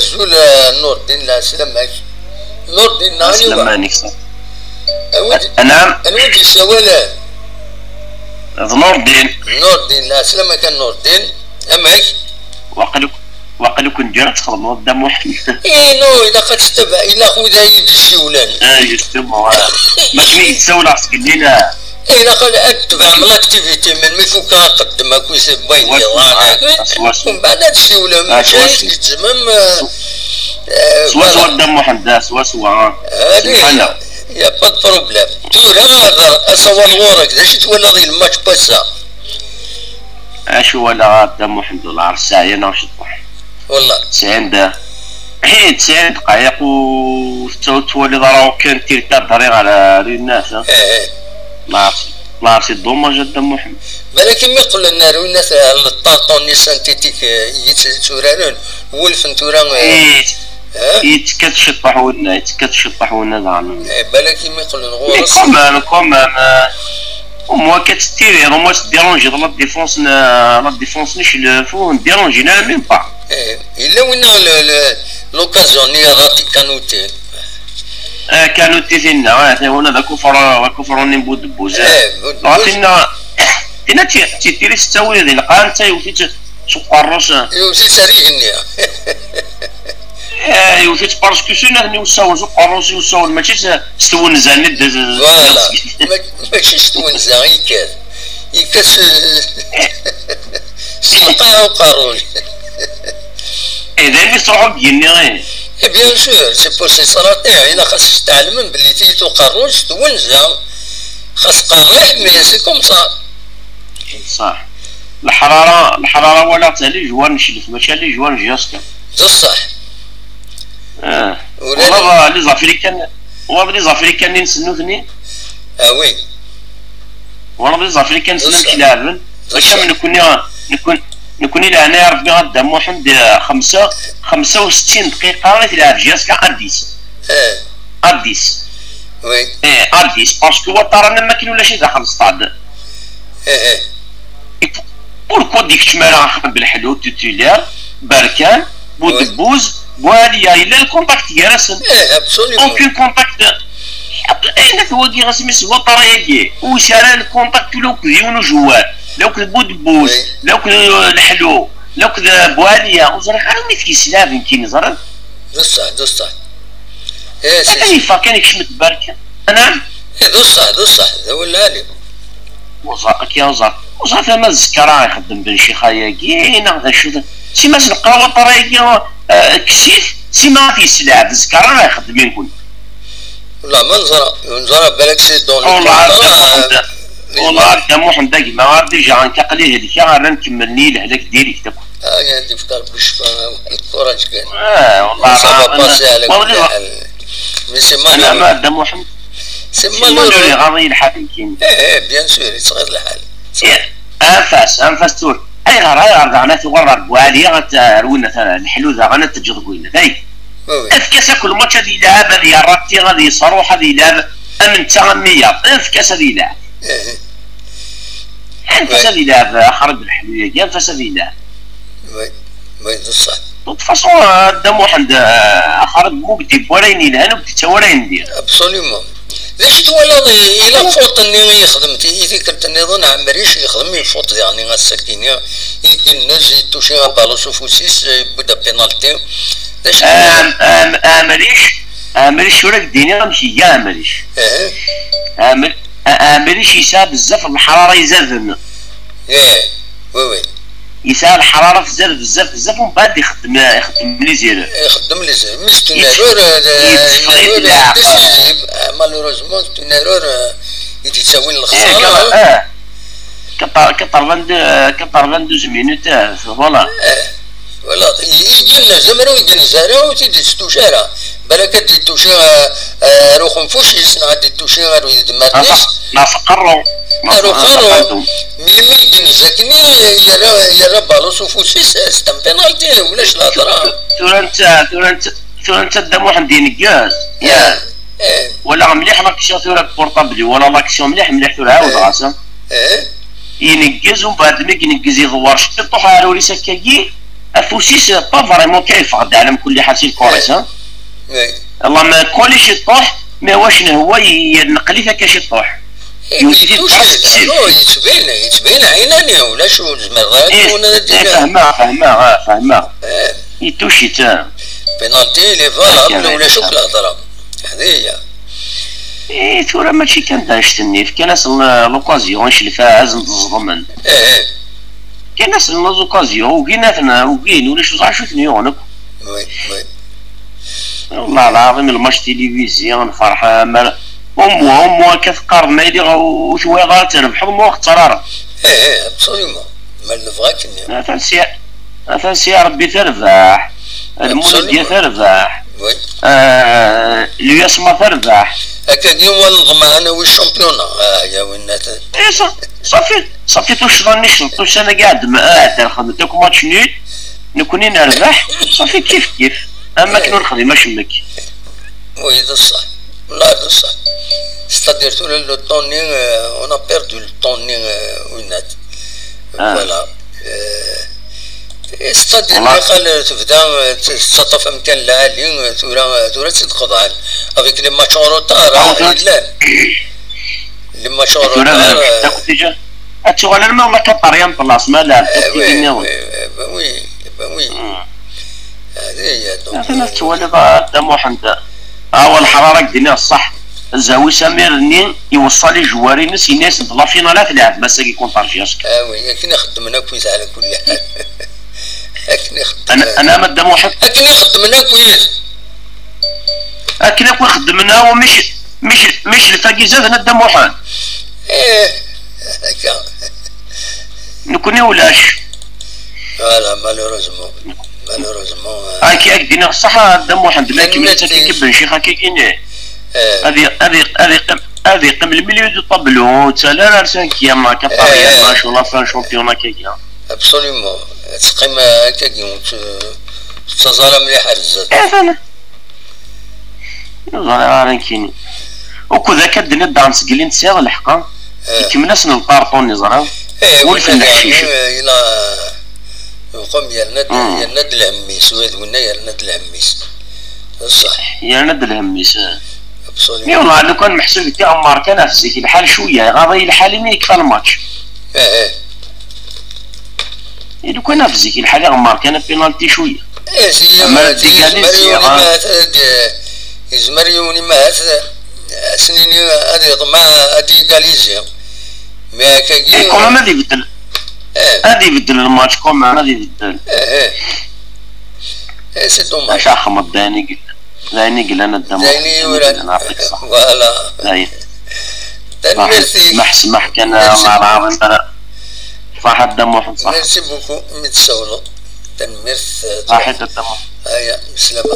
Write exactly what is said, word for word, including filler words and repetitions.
Azul, eh, Nurdin, lɛeslama-k. Nurdin, neɣ aniwa? Lɛeslama-nek, ṣṣeḥ. Anwa d-, anɛam. Anwa d-yessawalen? D Nurdin. Nurdin, lɛeslama-k a Nurdin. Amek? Waqil, waqil ur ken-ǧǧiɣ ad txedmeḍ Dda Muḥend. Ih, non, ilaq ad tettabaɛ, ilaq wid ay d-yessiwlen. Ah, justement, voilà. Ma kem i d-ssawleɣ seg llinna. Ilaq ad, ad tebɛem l'activité, melmi fukeɣ aqeddem akkit n wayen yeḍran, swaswa. Mbeɛd ad ssiwlem, maca swaswa. Tgezzmem, eh, eh, swaswa, voilà. Dda Muḥend, ah, swaswa, ah. Allez, subhanallah. Y a pas de problème. Tura, asawaḍ ɣur-k, d acu twalaḍ i lmatch n wass-a? Acu walaɣ a Dda Muḥend, wallah, ar ssaɛa-ya neɣ ciṭuḥ. Wallah. Tesɛin da. Ih, tesɛin dqayeq u tettaw-, ur twaliḍ ara aucun tir cadré ɣer, ɣer Runat, ha? Eh, eh. Là, là, c'est dommage a Dda Muḥend. Balak imi qqlen ar Runat, eh, le tendon-nni synthétique, eh, i yett-, yetturaren, wulfen tura, eh, eh? Yettekkat ciṭṭaḥ winna, yettekkat ciṭṭaḥ winna daɣen. Eh, balak imi qqlen ɣur-s. Mais quand même, quand même, eh, au moins ad tettiriḍ, au moins teddiranjiḍ la défense n, la défense n Iclef, ur teddiranjiḍ ara même pas. Eh, yella winna le, le, l'occasion-nni rati Kanouté. Eh, Kanouté tinna, eh, tinna d akufru, d akufru-nni n Budebbuz. Eh, Budebbuz. Dɣa tinna, tinna d ti-, d titiri s ttawil di lqaɛa, netta yewwet-itt s uqerru-s. Yewwet-itt ar igenni. Eh, yewwet-itt parce que s unat n usawen, s uqerru-s i usawen, mačči s, s twenza-nni d, d, d, voilà. Ma-, mačči s twenza i yekkat. Yekkat s, s lqaɛa uqerruy. Eh, d ayen i tettruḥu deg yigenni, eh. Eh, bien sûr, c'est pour ça, ṣṣalat, eh, ilaq ad s-tɛelmem belli tiyita uqerruy s twenza, xas qerriḥ, mais c'est comme ça. Ṣṣeḥ. Leḥrara, leḥrara walaɣ-tt les joueurs n Iclef, mačči les joueurs n Juska. D ṣṣeḥ. Ah. Ula walaɣ les Africains, walaɣ les Africains-nni nsen nutni. Ah oui. Walaɣ les Africains-nsen amek leɛben. D ṣṣeḥ. Mačči am nekkni, nekkni, nekkni leɛnaya Rebbi a Dda Muḥend, eh, xemsa, xemsa u settin dqiqa i tleɛb Juska à dix. Eh. À dix. Oui. Eh, à dix, parce que Ouattara, am akken ulac-it daxel stade. Eh, eh. Et pourquoi d-ikeččem ara axxam Belḥelu, titulaire, Berkan, Budebbuz, Buɛaliya, yella le contact gar-asen. Eh, absolument. Aucun contact. Ayen akk wagi, asmi s Ouattara-agi, ur yesɛi ara le contact ula akked yiwen ujewwad, la akked Budebbuz, oui, la akked, euh, Leḥlu, la akked, euh, Buɛaliya, ur ẓriɣ ara mi t-yesleɛb nekkini, ẓriɣ. D ṣṣeḥ, d ṣṣeḥ. Eh, atan yeffeɣ kan, yekcem-d Berkan. Anɛam? Eh, d ṣṣeḥ, d ṣṣeḥ, d awal lɛali. Uẓar, akka uẓar. Uẓar tama d zzkara ixeddem Ben Chixa-agi, neɣ d acu d-, si ma s-neqqar Ouattara-agi, eh, kkes-it, si ma ad t-yesleɛb, d zzkara ixeddem inkun. Wallah, ma neẓra, ur neẓra, balak c'est dans le contrat, euh, Wallah, Dda Muḥend a gma, déjà, nekk aql-i helkeɣ, ara nkemmel-nni lehlak direct akk. Ah, ad yefk Rebbi ccfa, le courage kan. Ah, wallah, ça va passer على كل حال. Mais c'est malheureux. Dda Muḥend. C'est malheureux. Iɣaḍ-iyi lḥal nekkini. Eh, eh, bien sûr, yettɣiḍ lḥal. Anef-as, anef-as tura. Ayɣer, ayɣer daɣen ad tuɣal ɣer Buɛaliya, ad t-, ar winna, Leḥlu daɣen ad teǧǧeḍ deg winna? Ay. Oui, oui. Efk-as akk lmatch ad yelɛeb, ad yerratti, ad yesruḥ, ad yelɛeb am netta am wiyaḍ. Efk-as ad yelɛeb. Eh, eh. Anef-as ad yelɛeb axrib Leḥlu-agi, anef-as ad yelɛeb. Oui, oui, d ṣṣeḥ. De toute façon, euh, Dda Muḥend, euh, axrib ur k-d-yewwi ara ayen yelhan, ur k-d-yettawi ara ayen n diri. Absolument. D acu twalaḍ i, i la faute-nni i yexdem ti-, i tikkelt nniḍen, Ɛemric yexdem une faute diɣen ass-agi-nni, i yennez, yettuci abalus s ufus-is, yewwi-d apénalty. D acu twalaḍ? Ɛem-, Ɛem-, Ɛemric, Ɛemric tura ad k-d-iniɣ amek iga Ɛemric. Eh. Ɛemr-, Ɛemric yesɛa bezzaf n leḥrara izaden. Eh, oui, oui. Yesɛa leḥrara tezad bezzaf, bezzaf, umbeɛd ixeddem, ixeddem les erreurs. Ixeddem les erreurs. Mais c'est une erreur, euh, une erreur décisive. Ah, malheureusement, c'est une erreur, euh, i d-yettawin lexsara. Eh, quatre-vingts, quatre-vingt-deux, quatre-vingt-douze minutes, euh, voilà. Eh, voilà. I, i d-yenna, zemreɣ i d-yenna, zemreɣ ur t-id-yestuc ara. Balak ad d-yettuci, eh, eh, ar uxenfuc-is, neɣ ad d-yettuci ar udmaren-is. Neɣ s uqerru. Ar uqerru. Mi, mi yenza akken, yerra, yerra balus s ufus-is, c'est un penalty, ulac lhedra. Tura netta, tura netta, tura netta Dda Muḥend ineggez. Eh, eh. Walaɣ mliḥ l'action tura deg portable, walaɣ l'action mliḥ, mliḥ tura, ɛawdeɣ-as. Eh. Ineggez, umbeɛd mi ineggez, iḍewwer ciṭuḥ ar ul-is akkagi. Afus-is, pas vraiment kan yeffeɣ-d ɛla mkulli ḥal si lkuris, ha? Alma kul ciṭṭuḥ, mais wac nhewwa, yenqel-it akka ciṭṭuḥ. Yewwet-it presque d tif. Yettbin, yettbin ɛinani, ulac ur nezmer ara ad d-iniɣ. Fehmeɣ, fehmeɣ, ah, fehmeɣ. Yettucit, ah. Penalty, il est valable, ulac akk lehḍra. Hadi hiya. Eh, tura mačči kan d annect-nni, fkan-asen, eh, l'occasion, iclef aɛaz n tẓeḍmen. Fkan-asen l'occasion, ugin ad ten-, ugin, ulac ẓer acu ten-yuɣen akk. Oui, oui. Wallah lɛaḍim, lmač tilivizi, nferḥ, mer, au moins, au moins, akka teqqareḍ ma yili ur twiɣ ara trebḥeḍ, ma ur xettreḍ ara. Eh, eh, absolument. Ma nebɣa akken. Atan si, atan si Rebbi terbeḥ, Lmundiya terbeḥ, eh, l'U S M A terbeḥ. Akkagi wa neḍmeɛ ad nawi championnat, ah, ya winnat. Eh, sa-, safi, safi tuccḍa-nni, tuccḍa-agi ɛeddan, ah, ɛeddan xedment akk match nul, nekkni nerbeḥ, safi kif kif, am akken ur nexdim acemmek. Oui, d ṣṣeḥ. Wallah, d ṣṣeḥ. C'est-à-dire, tura le temps-nni, euh, on a perdu le temps-nni, euh, winnat. Ah. Voilà. Euh, c'est-à-dire, والله. Niqal, euh, tebda, euh, t-, tettaṭṭaf amkan lɛali, euh, tura, euh, tura tt-id-qeḍɛen. Avec les matchs en retard, ah, hein, tura yellan. Les matchs en retard, tura, euh, déjà. Ad tuɣal arma d la quatrième place, ma la, eh, oui, oui, oui, ben oui, ben oui. Hmm. Hadi hiya, donc, atan ad twaliḍ a Dda Muḥend. Awa, leḥrara deg din ṣṣeḥ. Zawi Samir-nni iweṣṣa ijewwar-ines, yenna-yasen d la finale ad tleɛbem ass-agi contre Alger. Ah oui, akken i xeddmen akk wid, ɛla kulli ḥal. Akken i xeddmen. Ana, ana ma Dda Muḥend. Akken i xeddmen akk wid. Akken akk i xeddmen, awa, mic, mic, mic lfagi zaden a Dda Muḥend. Eh, akka. Nekkni ulac. Voilà, malheureusement. Malheureusement, euh, akka, ak d-iniɣ ṣṣeḥ a Dda Muḥend, ma kemmel-itt akka, ben ccix akka gini. Eh. Ad i-, ad i-, ad iqqim, ad iqqim le milieu du tableau, ur ttali ara ar cinquième, ar quatrième, eh, ar la fin championnat akka. Absolument. Ad teqqim, euh, akka gini, ur tt-, ur tettaẓ ara mliḥ ar zdat. Eh, fana. Ur ẓriɣ ara nekkini. Ukud akka d-nniḍ daɣen seg lin tesɛiḍ lḥeqqa. Eh. Ikemmel-asen lqarṭun, iẓra. Eh, wul win-agi, tenneḥcic. Eh, ila, yuqam yerna-d, hmm, yerna-d lhemm-is, ula d winna yerna-d lhemm-is. D ṣṣeḥ. Yerna-d lhemm-is, eh. Absolument. Mi wallah, lukan meḥsub tiɣemmar kan ɣef zik, lḥal cwiya, iɣaḍ-iyi lḥal imi yekfa lmatch. Eh, eh. I lukan ɣef zik, lḥal iɣemmar kan apinalti cwiya. Eh, si, ama ad d-igali, yezmer yiwen imahat ad d-, yezmer yiwen imahat, eh, ad s-nini ad iḍmeɛ ad d-igalizi. Mais akkagi, eh, quand même ad ibeddel. Eh. Ad ibeddel lmatch, quand même, ad ibeddel. Eh, eh. Eh, c'est dommage. Acu axmeḍ d ayen i yellan. D ayen i yellan a Dda Muḥend. D ayen i yuran. Voilà. D ayen. Tanemmirt-ik. Smaḥ, smaḥ kan, merci. Ṣaḥit a Dda Muḥend, ṣaḥit. Merci beaucoup, mi d-tsawleḍ. Tanemmirt, eh, ṣaḥit a Dda Muḥend. Aya, meslama.